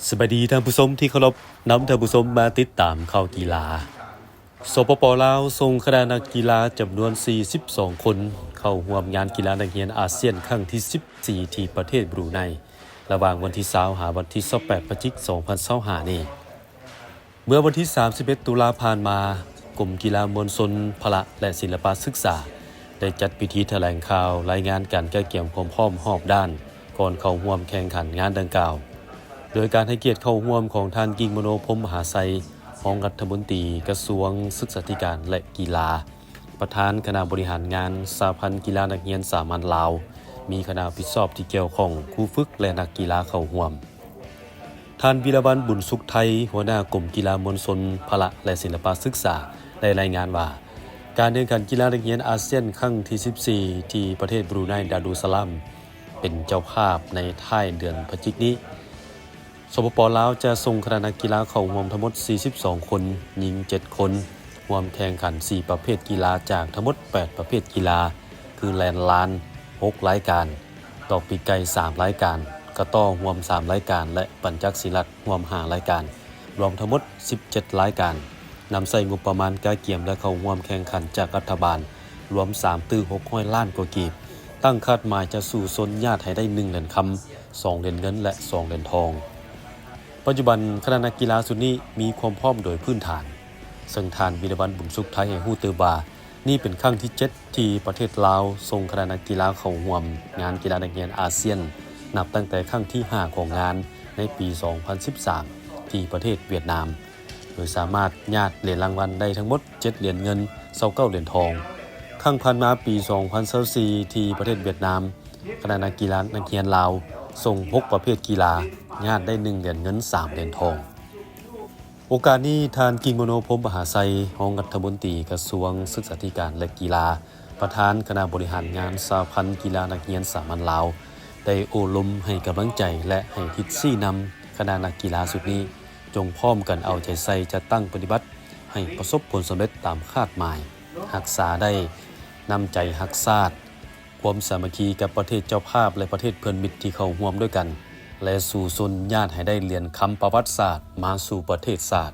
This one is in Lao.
ສະບາຍດີທ່ານຜູ້ຊົມທີ່ເຄົາລົບ, ນຳທ່ານຜູ້ຊົມມາຕິດຕາມຂ່າວກິລາ. ສປປ ລາວ ສົ່ງຄະນະນັກກິລາຈຳນວນສີ່ສິບສອງຄົນ ເຂົ້າຮ່ວມງານກິລານັກຮຽນອາຊຽນຄັ້ງທີສິບສີ່ ທີ່ປະເທດບຣູໄນ ລະຫວ່າງວັນທີຊາວ ຫາວັນທີຊາວແປດ ພະຈິກ ສອງພັນຊາວຫ້ານີ້. ເມື່ອວັນທີສາມສິບເອັດ ຕຸລາຜ່ານມາ, ກົມກິລາມວນຊົນ, ພະລະ ແລະ ສິລະປະສຶກສາ ໄດ້ຈັດພິທີຖະແຫຼງຂ່າວລາຍງານການກະກຽມຄວາມພ້ອມຮອບດ້ານ ກ່ອນເຂົ້າຮ່ວມແຂ່ງຂັນງານດັ່ງກ່າວ, ໂດຍການໃຫ້ກຽດເຂົ້າຮ່ວມຂອງທ່ານ ກິ່ງມະໂນ ພົມມະຫາໄຊ, ຮອງລັດຖະມົນຕີກະຊວງສຶກສາທິການ ແລະ ກິລາ, ປະທານຄະນະບໍລິຫານງານສະຫະພັນກິລານັກຮຽນສາມັນລາວ, ມີຄະນະຮັບຜິດຊອບທີ່ກ່ຽວຂ້ອງ, ຄູຝຶກ ແລະ ນັກກິລາເຂົ້າຮ່ວມ. ທ່ານ ວິລະວັນ ບຸນສຸກໄທ, ຫົວໜ້າກົມກິລາມວນຊົນ, ພະລະ ແລະ ສິລະປະສຶກສາ ໄດ້ລາຍງານວ່າ ການແຂ່ງຂັນກິລານັກຮຽນອາຊຽນຄັ້ງທີສິບສີ່ ທີ່ປະເທດບຣູໄນ ດາຣູສະລາມ ເປັນເຈົ້າພາບໃນທ້າຍເດືອນພະຈິກນີ້. ສປປ ລາວ ຈະສົ່ງຄະນະນັກກິລາເຂົ້າຮ່ວມທັງໝົດສີ່ສິບສອງຄົນ, ຍິງເຈັດຄົນ, ຮ່ວມແຂ່ງຂັນສີ່ປະເພດກິລາຈາກທັງໝົດແປດປະເພດກິລາ ຄື ແລ່ນລານຫົກລາຍການ, ຕໍ່ປີກໄກ່ສາມລາຍການ, ກະຕໍ້ຮ່ວມສາມລາຍການ ແລະ ປັນຈັກສີລັດຮ່ວມຫ້າລາຍການ, ລວມທັງໝົດສິບເຈັດລາຍການ, ນຳໃຊ້ງົບປະມານກະກຽມ ແລະ ເຂົ້າຮ່ວມແຂ່ງຂັນຈາກລັດຖະບານ ລວມສາມຕື້ຫົກຮ້ອຍລ້ານກວ່າກີບ, ຕັ້ງຄາດໝາຍຈະສູ້ຊົນຍາດໃຫ້ໄດ້ໜຶ່ງຫຼຽນຄຳ, ສອງຫຼຽນເງິນ ແລະ ສອງຫຼຽນທອງ. ປັດຈຸບັນຄະນະນັກກິລາຊຸດນີ້ມີຄວາມພ້ອມໂດຍພື້ນຖານ, ເຊິ່ງທ່ານ ວິລະວັນ ບຸນສຸກໄທ ໃຫ້ຮູ້ຕື່ມວ່າ ນີ້ເປັນຄັ້ງທີເຈັດ ທີ່ປະເທດລາວສົ່ງຄະນະນັກກິລາເຂົ້າຮ່ວມງານກິລານັກຮຽນອາຊຽນ ນັບຕັ້ງແຕ່ຄັ້ງທີຫ້າຂອງງານໃນປີສອງພັນສິບສາມ ທີ່ປະເທດຫວຽດນາມ, ໂດຍສາມາດຍາດຫຼຽນລາງວັນໄດ້ທັງໝົດເຈັດຫຼຽນເງິນ, ຊາວເກົ້າຫຼຽນທອງ. ຄັ້ງຜ່ານມາປີສອງພັນຊາວສີ່ ທີ່ປະເທດຫວຽດນາມ, ຄະນະນັກກິລານັກຮຽນລາວສົ່ງຫົກປະເພດກິລາ, ຍາດໄດ້ໜຶ່ງຫຼຽນເງິນ, ສາມຫຼຽນທອງ. ໂອກາດນີ້, ທ່ານ ກິ່ງມະໂນ ພົມມະຫາໄຊ, ຮອງລັດຖະມົນຕີກະຊວງສຶກສາທິການ ແລະ ກິລາ, ປະທານຄະນະບໍລິຫານງານສະຫະພັນກິລານັກຮຽນສາມັນລາວ ໄດ້ໂອ້ລົມໃຫ້ກຳລັງໃຈ ແລະ ໃຫ້ທິດຊີ້ນຳຄະນະນັກກິລາຊຸດນີ້ ຈົ່ງພ້ອມກັນເອົາໃຈໃສ່ຈັດຕັ້ງປະຕິບັດໃຫ້ປະສົບຜົນສຳເລັດຕາມຄາດໝາຍ, ຮັກສາໄດ້ນ້ຳໃຈຮັກຊາດ, ຄວາມສາມັກຄີກັບປະເທດເຈົ້າພາບ ແລະ ປະເທດເພື່ອນມິດທີ່ເຂົ້າຮ່ວມດ້ວຍກັນ ແລະ ສູ້ຊົນຍາດໃຫ້ໄດ້ຫຼຽນຄຳປະຫວັດສາດມາສູ່ປະເທດຊາດ.